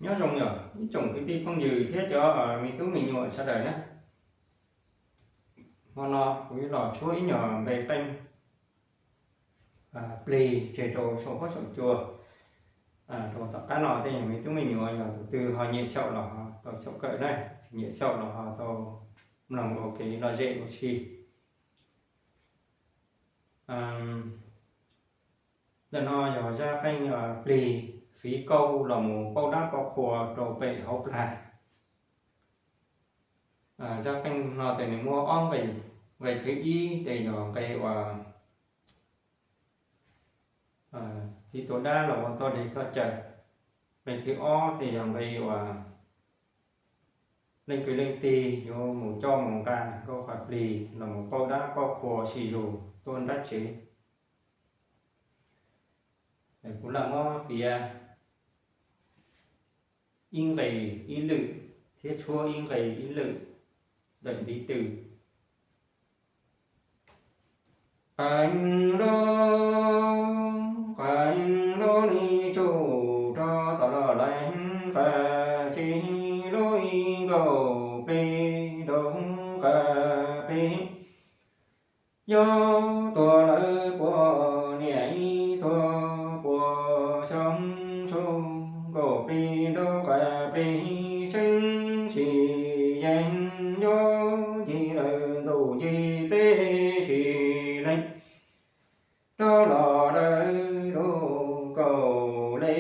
Nyob zoo yog ib tsoom kwv tij phooj ywg thiab cov me tub me nyuam sawv daws na. Hmo no kuv los tshuab ib nyuag nqe qeej plig tseg rau saum huab saum cua. Rau tom qab no tej me tub me nyuam yog tus twg ho nyiam xyaum los ho tau xyaum kawm na, tsis nyiam xyaum los ho tau mloog ua kev lom zem ua si. Ntawm no yog zaj qeej plig fiv kauj los mus pauj dab pauj qhua rau pem hauv plag. Zaj qeej no ces nws muaj ob nqe. Nqe thib ib ces yog nqe uas txiv tuav dab los ua txoj dej txoj cawm. Nqe thib ob ces yog nqe uas leej kwv leej tij yuav mus coj mus nqa nkauj qha plig los mus pauj dab pauj qhua sib zug tuaj nrab tsev. Kuv lam muab piav ib nqe ib lwm thiab tshuab ib nqe ib lwm ntawm ntiv twg. Qee lub, qee lub ni tsuj rog tom los lawm, qee tsib lub ib nkaus plig rau qee plig. Yog tuag lawm puas niam, ib tuag puas xyoo, tsuj nkaus plig rau qee plig, seeb sim yees yuav ncig lawm ntuj ncig teb sim lees. Rov los dawm lub kaum li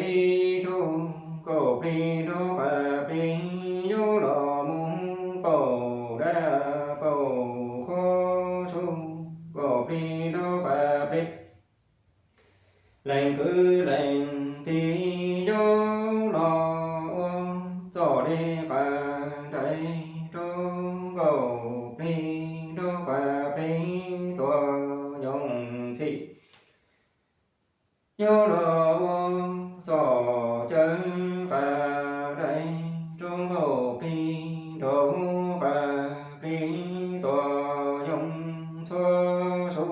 tsuj kaum plig rau qee plig, yuav los mus pauj dab pauj qhua tsuj kaum plig rau qee plig. Leej kwv leej tij yuav los ua txoj dej qee nraim rau nkaum plig rau qee plig tuaj yoov txhim. Yuav los ua txoj cawv qee nraim rau nkaum plig rau qee plig tuaj yoov txhua su.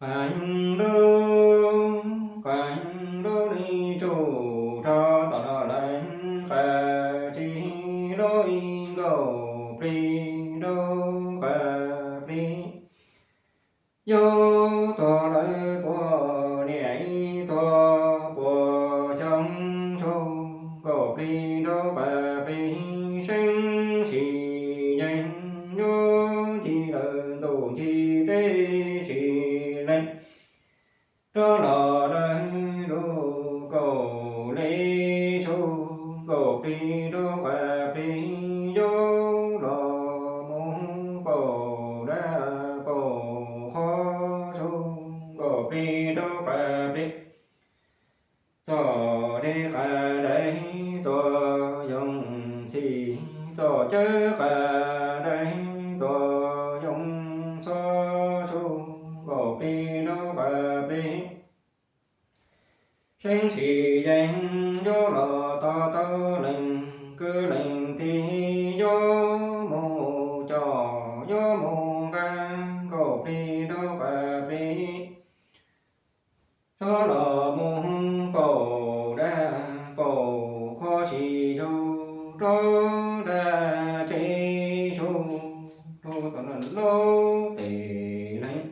Qee lub, qee lub ni tsuj rog tom los lawm, qee tsib lub ib nkaus plig rau qee plig. Yuav tuag lawm puas niam, ib tuag puas xyoo, tsuj nkaus plig rau qee plig, seeb sim yees yuav ncig lawm ntuj ncig teb sim lees. Rov los dawm lub kaum li tsuj nkaus plig rau qee rau qa plig, txoj dej qa dais tuaj yoo txhij, txoj cawv qa dais tuaj yoo txhob tsuj, nkaus plig rau qa plig. Seeb tsis yeej yuav los tos tau leej kwv leej tij, yuav mus coj yuav mus nqa, nkaus plig rau qa plig. Rov los mus pauj dab pauj qhua tsis zoo, rau dab tsis zoo, rau tom no lub tes leeg.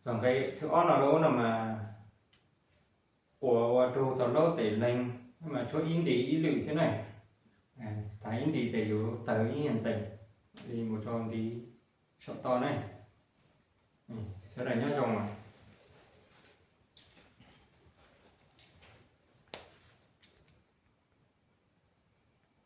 Txog nqe thib ob no lawm no mas, quas ua rau txog laub tes leeg mas tshuav ib nti ib lwm xwb ne. Thaum ib nti tes yuav tawg ib nyuag ntxees li mus rau ntiv saum toj ne. Sawv daws nyob zoo.